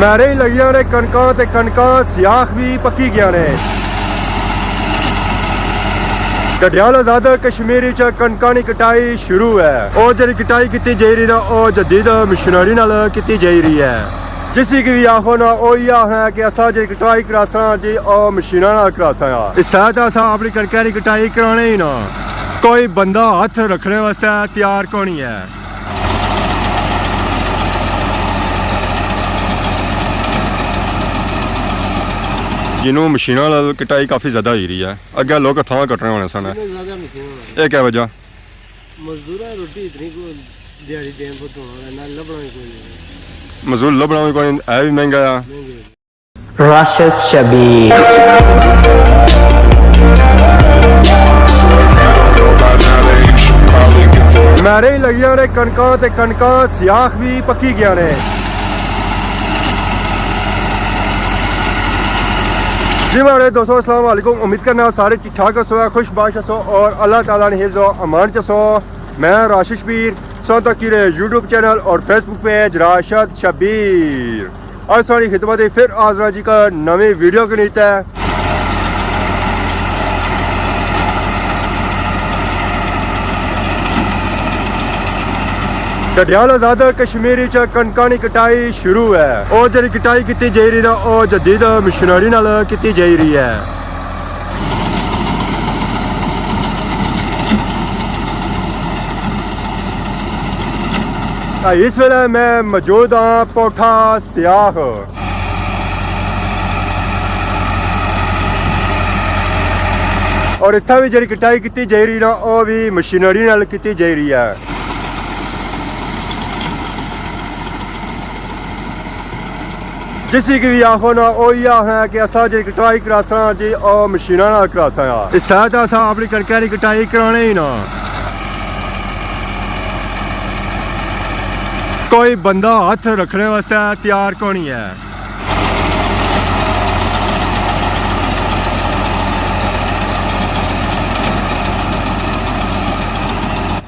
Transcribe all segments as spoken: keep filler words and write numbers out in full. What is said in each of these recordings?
پیریں ہی لگیاں نے کنکاں تے کنکاں سیاخ وی پکی گیاں نے۔ ڈڈیال آزاد کشمیر اچ کنکاں نی کٹائی شروع ہے۔ او جڑی کٹائی کیتی جائی رہی نا، او جدید مشینری نال کیتی جائی رہی ہے۔ جس کی وی آخو نا، او یہ آخنا ہے کہ اساں جڑی کٹائی کراساں جی، او مشیناں نال کراساں آ۔ اس ساتھ اساں اپنی کنکاں نی کٹائی کرانے ہی نا۔ کوئی بندہ ہتھ رکھنے واسطے تیار کونی ہے۔ جنوں مشیناں نال کٹائی کافی زیادہ ہوئی رہی ہے، اگے لوک ہتھاں کٹنے ہونے سن۔ انہیں زیادہ مشیناں ہونے۔ یہ کیا وجہ؟ مزدوراں روٹی اتنی کو دیہاڑی دین پر دھونا ہے، نہ لبھنا ہی کوئی نہیں۔ مزدور لبھنا بھی کوئی، ہے بھی مہنگا آ۔ مہنگے۔ راشد شبیر۔ میرے ہی لگیاں نے کنکاں تے کنکاں سیاخ بھی پکی گیا نے۔ جی میرے دوستو، السلام علیکم۔ امید کرنا سارے ٹھیک ٹھاک ہسو، خوش باش ہسو اور اللہ تعالیٰ نے حفظ و امان چ ہسو۔ میں راشد شبیر، سو تک میرے یوٹیوب چینل اور فیس بک پیج راشد شبیر۔ اج ساڑی خدمت اچ پھر حاضر ہاں جی کا نویں ویڈیو کے نیتے۔ ڈڈیال آزاد کشمیر اچ کنکاں نی کٹائی شروع ہے۔ او جڑی کٹائی کیتی جائی رہی نا، او جدید مشینری نال کیتی جائی رہی ہے۔ اس ویلے میں موجود ہاں پوٹھا سیاخ، اور اتھا بھی جڑی کٹائی کیتی جائی رہی نا، او بھی مشینری نال کیتی جائی رہی ہے۔ جس کی بھی آخو نا، او یہ آخنا ہے کہ اساں جڑی کٹائی کراساں جی، او مشیناں نال کراساں آ۔ اس ساتھ اساں اپنی کنکاں نی کٹائی کرانے ہی نا۔ کوئی بندہ ہتھ رکھنے واسطے تیار کونی ہے۔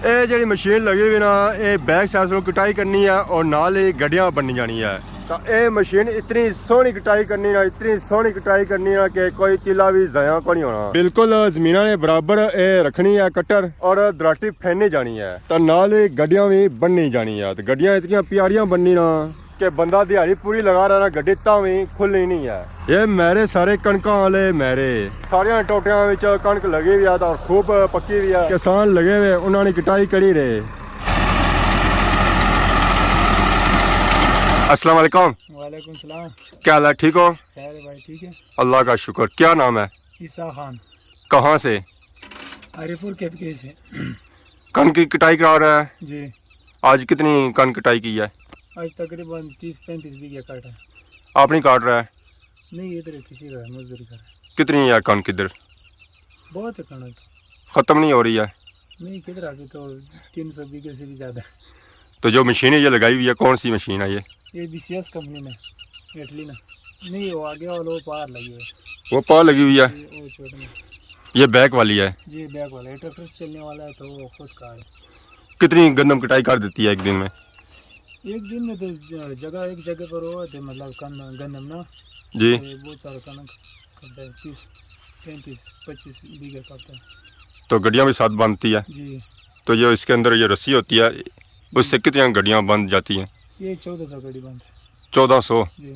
اے جڑی مشین لگی ہوئی نا، اے بیک سائیڈ سے کٹائی کرنی ہے اور نال ہی گڈیاں بننی جانی ہے۔ تاں اے مشین اتنی سوہنی کٹائی کرنی نا، اتنی سوہنی کٹائی کرنی نا کہ کوئی تیلا وی ضائع کونی ہونا۔ بالکل زمیناں نے برابر اے رکھنی ہے کٹر اور دراٹی پھیرنی جانی ہے۔ تاں نال ہی گڈیاں وی بننی جانی ہے۔ تے گڈیاں اتنیاں پیاریاں بننی نا کہ بندہ دیہاڑی پوری لگا رہنا، گڈی تاں وی کھلنی نہیں ہے۔ اے میرے سارے کنکاں والے میرے۔ ساریاں ٹوٹیاں وچ کنک لگی ہوئی ہے تاں خوب پکی ہوئی ہے۔ کسان لگے ہوئے، انہاں نے کٹائی کری رہے۔ السلام علیکم۔ وعلیکم السلام۔ کیا حال ہے؟ ٹھیک ہو؟ خیر ہے بھائی، ٹھیک ہے۔ اللہ کا شکر۔ کیا نام ہے؟ عیسیٰ خان۔ کہاں سے؟ ہری پور کے پی کے سے۔ کنک کی کٹائی کرا رہا ہے؟ جی۔ آج کتنی کنک کٹائی کی ہے؟ آج تقریباً تیس پینتیس بیگھے کاٹا ہے۔ آپ نہیں کاٹ رہا ہے؟ نہیں، ادھر کسی کا ہے، مزدوری کر رہا ہے۔ کتنی ہے کنک ادھر؟ بہت ہے کنک۔ ختم نہیں ہو رہی ہے؟ نہیں، کدھر، ابھی تو تین سو بیگھے سے بھی زیادہ ہے۔ تو جو مشین ہے یہ لگائی ہوئی ہے، کون سی مشین ہے یہ؟ یہ بی سی ایس کمپنی نے، اٹلی نے۔ نہیں، وہ آگے والا وہ پار لگی ہوئی ہے۔ وہ پار لگی ہوئی ہے؟ یہ وہ چھوٹے میں۔ یہ بیک والی ہے؟ جی، بیک والا ہے، ٹریکٹر سے چلنے والا ہے تو وہ خود کار ہے۔ کتنی گندم کٹائی کر دیتی ہے ایک دن میں؟ ایک دن میں تو ج-، جگہ، ایک جگہ پر ہوا تھے، مطلب، کن-، گندم نا۔ جی۔ تے بہت سارا کنک کٹتا ہے، تیس، پینتیس، پچیس بیگھے کٹتا ہے۔ تو گڈیاں بھی ساتھ باندھتی ہے؟ جی۔ تو جو اس کے اندر یہ رسی ہوتی ہے، اس سے کتنی گڈیاں بند جاتی ہیں؟ یہ چودہ سو گڈی بند ہے۔ چودہ سو؟ جی۔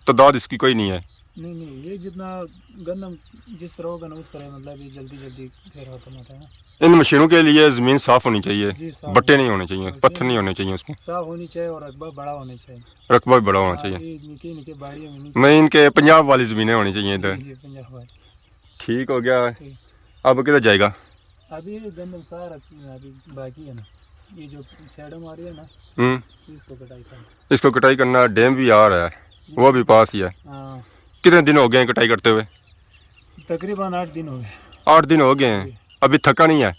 تعداد اس کی کوئی نہیں ہے؟ نہیں، نہیں، یہ جتنا گندم جس طرح ہوگا نا، اس طرح، مطلب، یہ جلدی جلدی پھر ختم ہوتا ہے نا۔ ان مشینوں کے لیے زمین صاف ہونی چاہیے، جی، صاف۔ بٹے نہیں ہونے چاہیے، بٹے پتھر نہیں ہونے چاہیے اس میں۔ صاف ہونی چاہیے اور رقبہ بڑا ہونا چاہیے۔ رقبہ بھی بڑا ہونا ہاں، چاہیے۔ یہ نکی نکی باڑیاں میں نہیں۔ نہیں، ان کے پنجاب والی زمینیں ہونی چاہیے ادھر۔ جی، جی، پنجاب والی۔ ٹھیک ہو گیا۔ ٹھیک۔ اب کدھر جائے گا؟ ابھی گندم سارا ابھی باقی ہے نا، یہ جو سائیڈ ہماری ہے نا، ہوں۔ اس کو کٹائی کرنا۔ اس کو کٹائی کرنا، ڈیم بھی آ رہا ہے، وہ بھی پاس ہی ہے۔ ہاں۔ کتنے دن ہو گئے ہیں کٹائی کرتے ہوئے؟ تقریباً آٹھ دن ہو گئے۔ آٹھ دن ہو گئے ہیں، جی۔ ابھی تھکا نہیں ہے؟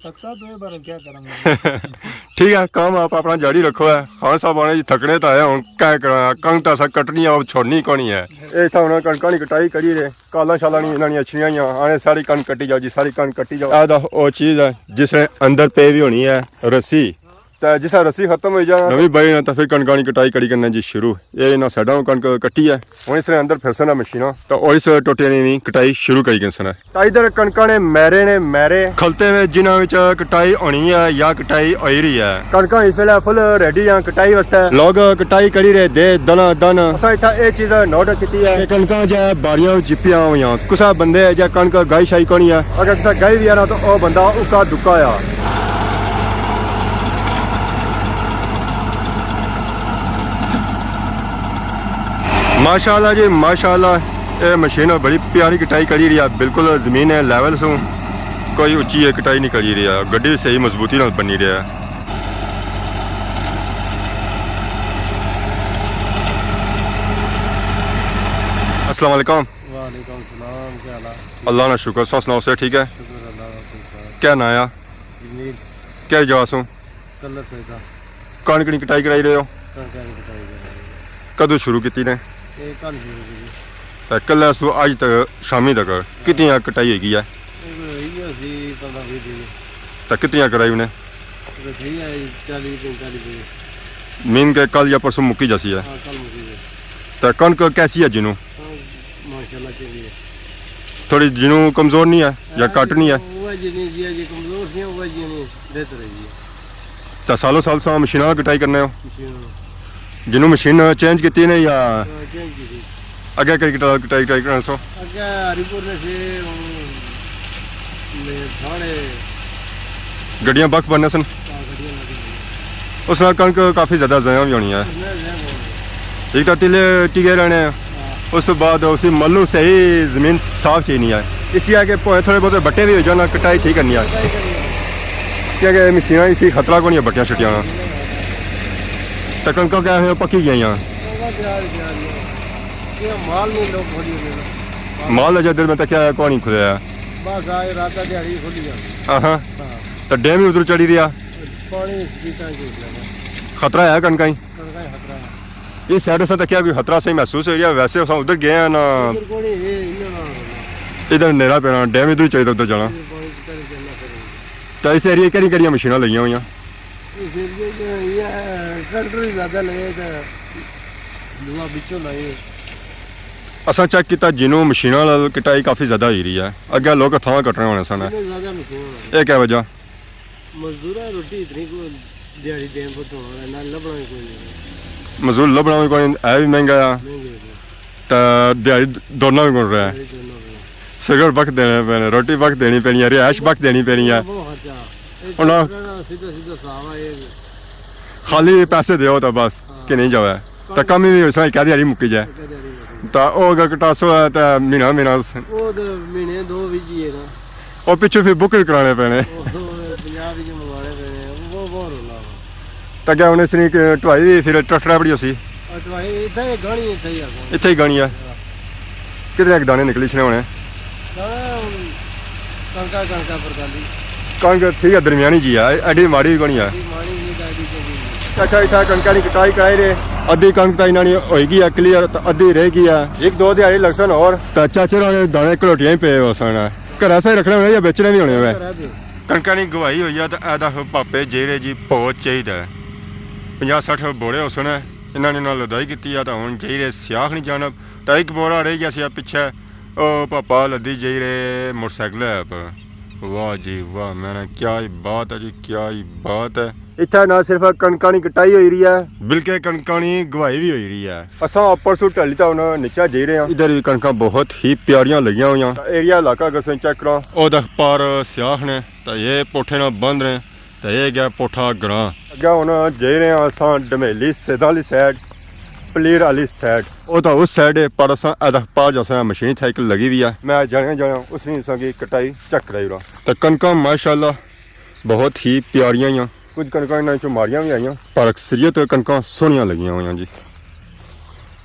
تھکتا تو ہے، پر کیا کریں گے؟ ٹھیک ہے، کام آپ اپنا جاری رکھو ہے۔ خان صاحب آنے جی تھکنے تو آئے، ہن کیا کرنا، کنک تو اساں کٹنی ہے، وہ چھوڑنی کونی ہے۔ اے اتھا ہن کنکاں نی کٹائی کری رہے، کالاں شالاں نہیں انہاں نیاں اچھنیاں ہیاں، آنے ساری کنک کٹی جاؤ جی، ساری کنک کٹی جاؤ۔ اے دا او چیز ہے جس نے اندر پے بھی ہونی ہے رسی، تے جسا رسی ختم ہوئی جانا، نویں بائی نا، تے پھر کنکاں نی کٹائی کری کرنا جی شروع۔ اے انہاں سائیڈاں کنک کٹی ہے، ہن اس نے اندر پھرسن مشیناں، تے اور اس ٹوٹے نی وی کٹائی شروع کری کرسن۔ تے ادھر کنکاں نے میرے نے میرے کھلتے ہوئے، جنہاں وچ کٹائی ہونی ہے یا کٹائی ہوئی رہی ہے۔ کنکاں اس ویلے فل ریڈی ہیں کٹائی واسطے۔ لوگ کٹائی کری رہے دے دنا دن۔ اساں اتھا اے چیز نوٹ کیتی ہے کہ کنکاں جے باریاں وچ جپیاں ہویاں، کسا بندے جے کنک گائی شائی کونی ہے۔ اگر کسا گائی وی ہے نا، تو او بندہ اکا دکا آ۔ ماشاءاللہ جی، ماشاءاللہ، اے مشین بڑی پیاری کٹائی کری رہی ہے، بالکل زمین ہے لیول سوں، کوئی اچی ہے کٹائی نہیں کری رہی ہے، گڈی صحیح مضبوطی نال بنی رہی ہے۔ السلام علیکم۔ وعلیکم السلام، کیا حال ہے؟ اللہ نا شکر، سو سناؤ، صحت ٹھیک ہے؟ شکر اللہ کا، ٹھیک ہے۔ کیا نام ہے؟ جمیل۔ کیا جگہ سوں؟ کلر سیدا۔ کنک نی کٹائی کرائی رہے ہو؟ کنک نی کٹائی کرائی رہے ہو۔ کدوں شروع کیتی نے؟ یہ کل شروع کی۔ تے کل سو اج تک شامی تک کتنی کٹائی ہوئی گئی ہے؟ یہ ہوئی گئی سی پندرہ بیس دن۔ تے کتنی کرائی انہیں؟ یہ تھی ہے چالیس پینتالیس دن۔ مین کے کل یا پرسوں مکی جاسی ہے؟ ہاں، کل مکی جاسی۔ تے کنک کیسی ہے جنوں؟ ہاں، ماشاءاللہ چنگی ہے۔ تھوڑی جنوں کمزور نہیں ہے یا گھٹ نہیں ہے؟ وہ جنی جی، جی کمزور سی، وہ جنی بہتر ہے جی۔ تے سالوں سال ساں مشیناں نال کٹائی کرنے ہو؟ مشین۔ جنوں مشین چینج کیتی نے یا ہاں، چینج کیتی۔ اگے کئی کٹائی، کٹائی، کٹائی کرنے سو؟ اگے ہری پور نے سے، ہن میں تھانے۔ گڈیاں بک بننے سن؟ ہاں، گڈیاں لگی ہوئی ہیں۔ اس نال کنک کافی زیادہ ضائع بھی ہونی ہے۔ اس نال ضائع بہت ہے۔ ایک تو تیلے ٹکے رہنے ہیں۔ ہاں۔ اس تو بعد اسی ملو صحیح زمین صاف چاہیے نہیں ہے۔ اسی آ کے پویں تھوڑے بہت بٹے بھی ہو جانا، کٹائی ٹھیک کرنی ہے۔ کٹائی کرنی ہے۔ کیونکہ مشیناں اسی خطرہ کو نہیں ہے بٹیاں شٹیاں نا۔ تے کنکاں کیا ہے، پکی گئیاں۔ وہ بس یار، یار، یار۔ یہ مال نہیں لوگ کھولی ہوئے نا۔ مال اجے دل میں تکیا ہے، کوئی نہیں کھلیا ہے۔ بس آج رات کا دیہاڑی کھولی جاتی۔ ہاں ہاں۔ ہاں۔ تے ڈیم ہی ادھر چڑھی رہیا۔ پانی اس کی ٹانکی اٹھ جانا۔ خطرہ ہے کنکاں ہی؟ کنکاں ہی خطرہ ہے۔ اس سائیڈ سے تکیا کوئی خطرہ صحیح محسوس ہو رہیا؟ ویسے اساں ادھر گئے ہیں نا۔ ادھر کوئی نہیں، یہ انہاں نا۔ ادھر نیرا پینا، ڈیم ادھر ہی چاہیے ادھر جانا۔ ادھر پانی کتنا نہیں چلنا پھر۔ تے اس ایریے کیڑی کیڑیاں مشیناں لگیاں ہوئیاں؟ اس ایریے جو یہ ہے، ٹریکٹر ہی زیادہ لگے تے دعا بچوں لائے۔ اساں چیک کیتا جنوں مشیناں نال کٹائی کافی زیادہ ہوئی رہی ہے، اگے لوگ ہتھاں کٹنے ہونے سن۔ انہیں زیادہ مشیناں ہونے۔ یہ کیا وجہ؟ مزدوراں روٹی اتنی کو دیہاڑی دین پر ٹھونا ہے، نہ لبھنا بھی کوئی نہیں۔ مزدور لبھنا بھی کوئی نہیں، ہے بھی مہنگا آ۔ مہنگے ہو گئے۔ تے دیہاڑی دورنا بھی کون رہا ہے۔ دیہاڑی دورنا بھی۔ سگریٹ بک دینے پینے، روٹی بک دینی پینی ہے، رہائش بک دینی پینی ہے۔ بہت خرچہ۔ یہ انہاں ٹریکٹر دا سیدھا سیدھا حساب ہے، یہ خالی پیسے دیو تو بس، ہاں۔ کہ نہیں جاوے۔ تے کم ہی نہیں ہوئی سا، کہہ دیہاڑی مکی جائے۔ کہہ دیہاڑی مکی جائے۔ تے او اگر کٹاسو ہے تے مہینہ مہینہ اس۔ وہ تے مہینے دو وچ ہی ہے نا۔ او پچھوں پھر بک بھی کرانے پینے۔ وہ، وہ پنجاب وچ منگوانے پینے، وہ بہت رولا وا۔ تے اگے ہن اس نی ٹوائی وی پھر ٹریکٹر بڑی ہوسی۔ اور ٹوائی اتھے ہی گھنی، اتھے ہی آسان۔ اتھے ہی گھنی ہے۔ ہاں۔ کتنے ایک دانے نکلی چھنے ہونے؟ دانے ہن کنکا، کنکا پر گالی۔ کنک ٹھیک ہے، درمیانی جی ہے، ایڈی ماڑی بھی کونی ہے۔ ایڈی ماڑی نہیں تے ایڈی چنگی نہیں۔ اچھا، اتھا کنکاں نی کٹائی کرائی رہے، ادھی کنک تاں انہاں نی ہوئی گئی ہے کلیئر، تے ادھی رہ گئی ہے۔ ایک دو دیہاڑی لگسن ہور۔ تے چاچے ہوراں نے دانے کلوٹیاں ہی پے ہوسن۔ گھرا سا ہی رکھنے ہونے یا بیچنے بھی ہونے ہوئے؟ گھرا دے۔ کنکاں نی گواہی ہوئی ہے تے اے دکھ پاپے جیرے جی بہت چاہیدا ہے۔ پنجاہ سٹھ بوڑے ہوسن، انہاں نے انہاں لدائی کیتی ہے تے ہن جیرے سیاخ نہیں جانب تے ایک بورا رہ گیا سی پچھے۔ او پاپا لدی جیرے موٹر سائیکل ہے پر۔ واہ جی واہ، میں نے کیا ہی بات ہے جی، کیا ہی بات ہے۔ اتھا نہ صرف کنکاں نی کٹائی ہوئی رہی ہے، بلکہ کنکاں نی گواہی بھی ہوئی رہی ہے۔ اساں اپر سو ٹہلی تے ہن نیچے جائی رہے ہاں۔ ادھر بھی کنکاں بہت ہی پیاریاں لگیاں ہوئیاں۔ ایریا علاقہ اگر تساں چیک کرو، او دکھ پار سیاخ نے، تے یہ پوٹھے نال بند نے، تے یہ گیا پوٹھا گراں۔ اگے ہن جائی رہے ہاں اساں ڈمیلی سیداں آلی سائیڈ، پلیر آلی سائیڈ۔ او تاں اس سائیڈ ہے، پر اساں اے دکھ پار جاساں مشین سائیکل لگی ہوئی ہے۔ میں جانے جانے اس نی اساں کی کٹائی چیک کرائی رہا۔ تے کنکاں ماشاءاللہ بہت ہی پیاریاں ہیاں۔ کچھ کنکاں انہاں چوں ماڑیاں وی آئیاں، پر اکثریت کنکاں سوہنیاں لگیاں ہوئیاں جی۔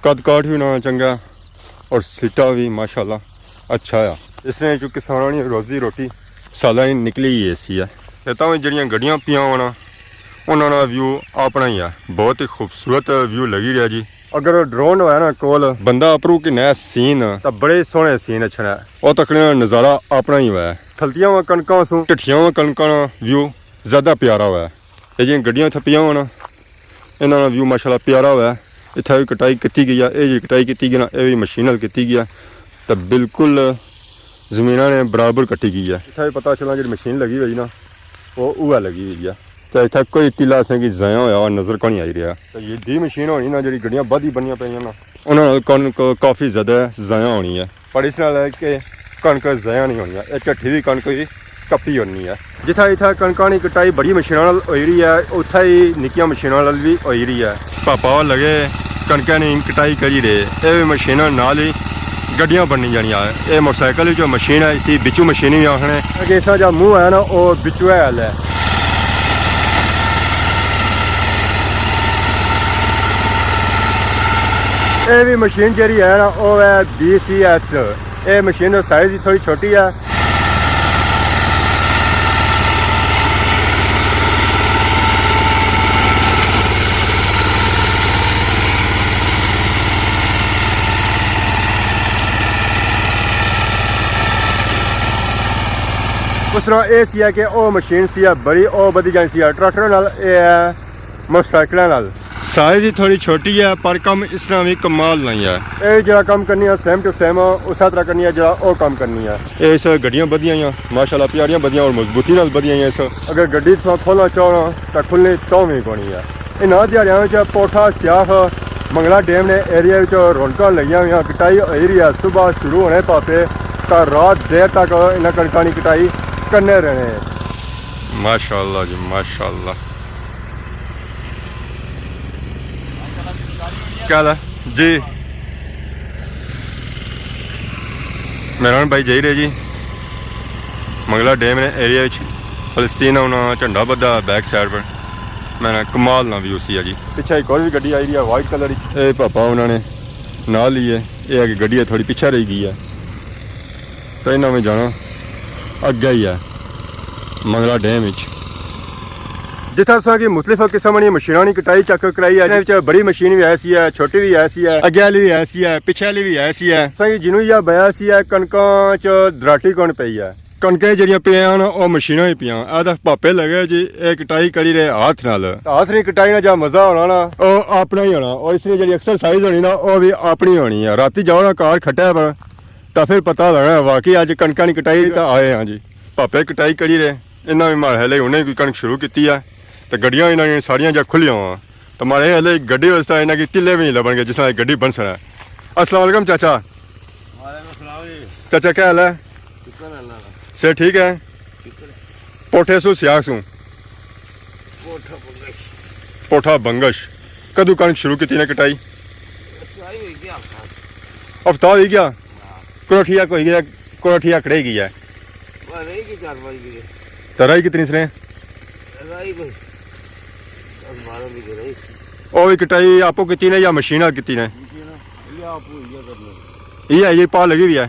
قد کاٹ وی انہاں چنگا اور سٹا وی ماشاءاللہ اچھا آ۔ اس نے چوں کساناں نی روزی روٹی سالاں نی نکلی ہی ایسی ہے۔ تے تاں وی جیڑھیاں گڈیاں پیاں ہونا، انہاں نا ویو اپنا ہی ہے، بہت ہی خوبصورت ویو لگی رہیا جی۔ اگر ڈرون ہویا نا کول، بندہ اپروں کنیا سین، تاں بڑے سوہنے سین اچھنا ہے۔ او تکنے نظارہ اپنا ہی ہویا ہے۔ تھلتیاں واں کنکاں سوں ٹٹھیاں واں کنکاں نا ویو زیادہ پیارا ہویا ہے۔ اے جیہاں گڈیاں اتھے پیاں ہونا، انہاں نا ویو ماشاءاللہ پیارا ہویا ہے۔ اتھے وی کٹائی کیتی گئی ہے، اے جی کٹائی کیتی گئی نا، اے وی مشین نال کیتی گیا۔ تے بالکل زمیناں نے برابر کٹی گئی ہے۔ اتھے وی پتہ چلنا جیہڑی مشین لگی ہوئی نا، او اوہے لگی ہوئی ہے۔ تے اتھے کوئی تلا اساں کی ضائع ہویا ہوا نظر کونی آئی رہیا۔ تے یہ دی مشین ہونی نا، جیہڑی گڈیاں بدھی بنیاں پئیاں نا، انہاں نال کنک کافی زیادہ ضائع ہونی ہے۔ پر اس نال ہے کہ کنک ضائع نہیں ہونی ہے، اے جھٹی وی کنک وی کپی ہونی ہے۔ جتھا اتھا کنکاں نی کٹائی بڑی مشیناں نال ہوئی رہی ہے، اتھا ہی نکیاں مشیناں نال وی ہوئی رہی ہے۔ پاپا لگے کنکاں نی کٹائی کری رہے، اے وی مشیناں نال ہی گڈیاں بننی جانیاں۔ اے موٹر سائیکل وچ جو مشین ہے، اسی بچو مشین وی آخنے۔ اگے اس نا جا منہ ہے نا، او بچو ہے ہل ہے۔ اے وی مشین جیہڑی ہے نا، او ہے بی سی ایس۔ اے مشین دا سائز ہی تھوڑی چھوٹی ہے۔ اس طرح اے سی ہے کہ او مشین سی ہے بڑی، او بدھی جانی سی ہے ٹریکٹر نال، اے ہے موٹر سائیکلاں نال۔ سائز ہی تھوڑی چھوٹی ہے، پر کم اس طرح وی کمال نہیں ہے۔ اے جڑا کم کرنی ہے، سیم ٹو سیم اسے طرح کرنی ہے جڑا او کم کرنی ہے۔ اے اس گڈیاں بدھیاں ہویاں، ماشاءاللہ پیاریاں بدھیاں اور مضبوطی نال بدھیاں ہویاں اس۔ اگر گڈی تساں کھولنا چاہو نا، تاں کھلنی تاں وی کونی ہے۔ انہاں دیہاڑیاں وچ پوٹھا سیاخ منگلا ڈیم نے ایریا وچ رونقاں لگیاں ہویاں، کٹائی ہوئی رہی ہے۔ صبح شروع ہونے پاپے تاں رات دیر تک انہاں کنکاں نی کٹائی کرنے رہنے۔ ماشاءاللہ جی، ماشاءاللہ۔ کیا حال ہے؟ جی۔ میرا نام بھائی جہیر ہے جی۔ منگلا ڈیم نے ایریا وچ فلسطین نا انہاں جھنڈا بدھا بیک سائیڈ پر۔ میں نا کمال نا ویو سی ہے جی۔ پچھے ایک اور وی گڈی آئی رہی ہے وائٹ کلر وچ۔ اے پاپا انہاں نے نال ہی ہے۔ اے اگے گڈی ہے، تھوڑی پچھے رہی گئی ہے۔ تے انہاں میں جانا اگے ہی ہے، منگلا ڈیم وچ۔ جتھے اساں کی مختلف قسم نی مشیناں نی کٹائی چیک کرائی ہے، انہاں وچ بڑی مشین وی ہے سی ہے، چھوٹی وی ہے سی ہے، اگے آلی وی ہے سی ہے، پچھے آلی وی ہے سی ہے۔ اساں کی جنوں یا بیا سی ہے، کنکاں چ دراٹی کون پئی ہے۔ کنکاں جیڑیاں پیاں نا، او مشیناں ہی پیاں۔ اے تاں پاپے لگے جی، اے کٹائی کری رہے ہاتھ نال۔ ہاتھ نی کٹائی نا جا مزہ ہونا نا، او اپنا ہی ہونا۔ اور اس نی جیڑی ایکسرسائز ہونی نا، او وی اپنی ہونی ہے۔ راتی جاؤ نا کار کھٹے پر، تاں فر پتہ لگنا ہے واقعی اج کنکاں نی کٹائی تے آئے ہاں جی۔ پاپے کٹائی کری رہے، انہاں وی ماڑے ہلے انہیں کوئی کنک شروع کیتی ہے، تے گڈیاں انہاں نیاں ساریاں جا کھلیاں ہویاں۔ تے ماڑے ہلے گڈی واسطے انہاں کی تلے وی نہیں لبن گے، جس طرح گڈی بن سنا ہے۔ السلام علیکم چاچا۔ وعلیکم السلام جی۔ چاچا کیا حال ہے؟ شکر اللہ کا۔ صحت ٹھیک ہے؟ شکر ہے۔ پوٹھے سو سیاخ سوں؟ پوٹھا بنگش۔ پوٹھا بنگش۔ کدوں کنک شروع کیتی نے کٹائی؟ کٹائی ہوئی گیا ہفتہ۔ ہفتہ ہوئی گیا؟ ہاں۔ کروٹھیا کوئی گیا، کروٹھیا کڑے گیا؟ بس رہی گئی چار پانچ بیگھے۔ تے رائی کتنی سنے؟ رائی کوئی دس بارہ بیگھے رائی۔ او وی کٹائی آپو کیتی نے یا مشین نال کیتی نے؟ مشین نال۔ یہ آپ ہوئی ہے کرنے۔ یہ ہے، یہ پا لگی ہوئی ہے۔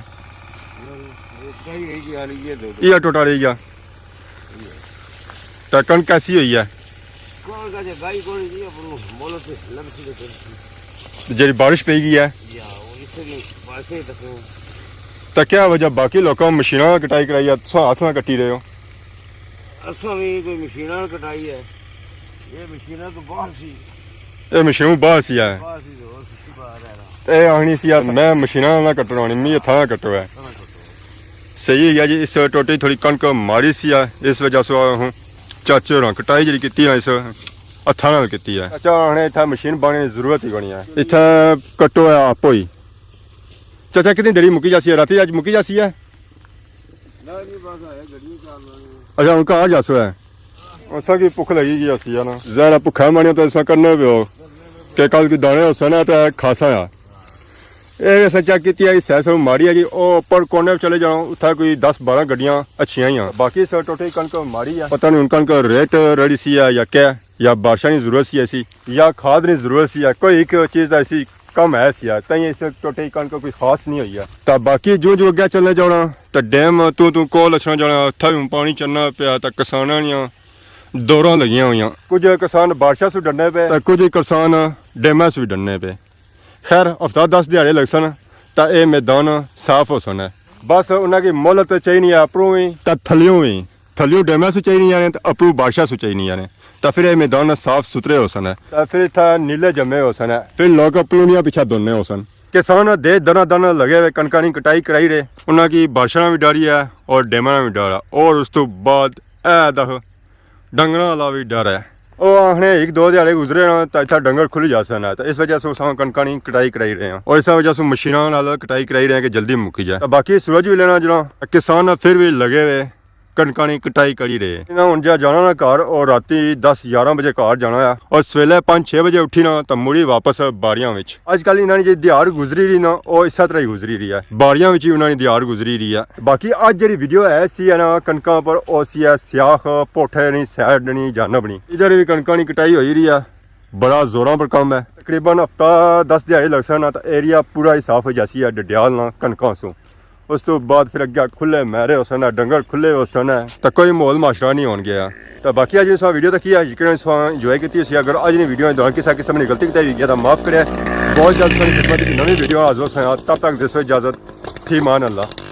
یہ کٹائی ہوئی گیا، یہ دو دو۔ یہ ٹوٹا رہی گیا۔ تے کنک کیسی ہوئی ہے؟ کنک اجے گائی کوئی نہیں، اپنوں مولت لگسی تے پھر۔ جیڑی بارش پئی گئی ہے؟ یا، وہ اس طرح بارشیں تک۔ تے کیا وجہ باقی لوکاں مشیناں کٹائی کرائی ہے، تساں ہاتھ نال کٹی رہے ہو؟ اساں وی کوئی مشیناں نال کٹائی ہے۔ یہ مشیناں تو باہر سی۔ یہ مشینوں باہر سی ہے۔ باہر سی تو اور کچھ باہر ہے نا۔ اے آخنی سی یار، میں مشیناں نال نہ کٹنا، آخنی میں ہتھاں نال کٹو ہے۔ ہتھاں نال کٹو۔ صحیح ہے جی، اس ٹوٹی تھوڑی کنک ماری سی ہے، اس وجہ سے ہوں چاچے ہوراں کٹائی جڑی کیتی نا، اس ہتھاں نال کیتی ہے۔ اچھا، ہن اتھا مشین بانے دی ضرورت ہی کونی ہے۔ اتھا کٹو ہے آپ ہوئی۔ چاچا، کتنی دیری مکی جاسی ہے؟ راتی اج مکی جاسی ہے؟ نہ جی، بس آیا گڈی چار لانے۔ اچھا، ہن گھر جاسو ہے؟ اساں کی بھکھ لگی گئی ہوسی ہے نا۔ ظاہر ہے بھکھا ماریا تے اساں کرنے پے ہو کہ کل کی دانے ہوسن نا تے کھاساں آ۔ اے اساں چیک کیتی ہے، اس سائیڈ سے ماڑی ہے جی، او اوپر کونے چلے جاؤ، اتھا کوئی دس بارہ گڈیاں اچھیاں ہی آں۔ باقی اس ٹوٹی کنک ماڑی ہے۔ پتہ نہیں ہن کنک ریٹ رڑی سی ہے یا کیا، یا بارشاں نی ضرورت سی ایسی، یا کھاد نی ضرورت سی ہے، کوئی ایک چیز دا ایسی کم ہے سی ہے، تائیں اس ٹوٹی کنک کوئی خاص نہیں ہوئی ہے۔ تا باقی جوں جوں اگے چلنے جانا، تا ڈیم توں توں کول اچھنا جانا، اتھا وی پانی چڑھنا پیا، تا کساناں نیاں دوراں لگیاں ہویاں۔ کچھ کسان بارشاں سوں ڈرنے پے۔ تا کچھ کسان ڈیماں سوں وی ڈرنے پے۔ خیر، ہفتہ دس دیہاڑے لگسن، تا اے میدان صاف ہوسن ہے۔ بس انہاں کی مہلت چاہینی ہے، اپروں وی تا تھلیوں وی۔ تھلیوں ڈیماں سوں چاہینی آنے، تا اپروں بارشاں سوں چاہینی آنے۔ تاں فر اے میدان صاف ستھرے ہوسن۔ تاں فر اتھا نیلے جمے ہوسن۔ فر لوک پلونیاں پچھا دوڑنے ہوسن۔ کسان دے دنا دنا لگے ہوئے، کنکاں نی کٹائی کرائی رہے۔ انہاں کی بارشاں نا وی ڈر ہی ہے اور ڈیماں نا وی ڈر ہے، اور اس تو بعد اے دکھ ڈنگراں آلا وی ڈر ہے۔ او آخنے ہک دو دیہاڑے گزرے نا تاں اتھا ڈنگر کھلی جاسن، تاں اس وجہ سے اساں کنکاں نی کٹائی کرائی رہے ہاں، اور اس وجہ سے مشیناں نال کٹائی کرائی رہے ہاں کہ جلدی مکی جائے۔ تاں باقی سورج وی لینا جنا، کسان فر وی لگے ہوئے کنکاں نی کٹائی کری رہے۔ انہاں ہن جا جانا نا گھر، اور راتی دس یاراں بجے گھر جانا ہے، اور سویلے پانچ چھ بجے اٹھی نا تاں مڑی واپس باڑیاں وچ۔ اج کل انہاں نی جیہڑی دیہاڑ گزری رہی نا، او اسے طرح ہی گزری رہی ہے، باڑیاں وچ ہی انہاں نی دیہاڑ گزری رہی ہے۔ باقی اج جیہڑی ویڈیو ہے سی ہے نا کنکاں پر، او سی ہے سیاخ، پوٹھے نی سائیڈ نی جانب نی۔ ادھر وی کنکاں نی کٹائی ہوئی رہی ہے، بڑا زوراں پر کم ہے۔ تقریباً ہفتہ دس دیہاڑے لگسن نا تاں ایریا پورا ہی صاف ہوئی جاسی ہے ڈڈیال نا کنکاں سوں۔ اس تو بعد فر اگے کھلے میرے ہوسن، ڈنگر کھلے ہوسن، تاں کوئی ماحول معاشرہ نہیں ہون گیا۔ تاں باقی اج تساں ویڈیو تکی ہے، یقیناً تساں انجوائے کیتی ہوسی۔ اگر اج نی ویڈیو دوران کسے قسم نی غلطی کیتی ہوئی ہے تاں معاف کرے۔ بہت جلد تساں نی خدمت وچ نویں ویڈیو حاضر ہوسن۔ تب تک دیسو اجازت، فی امان اللہ۔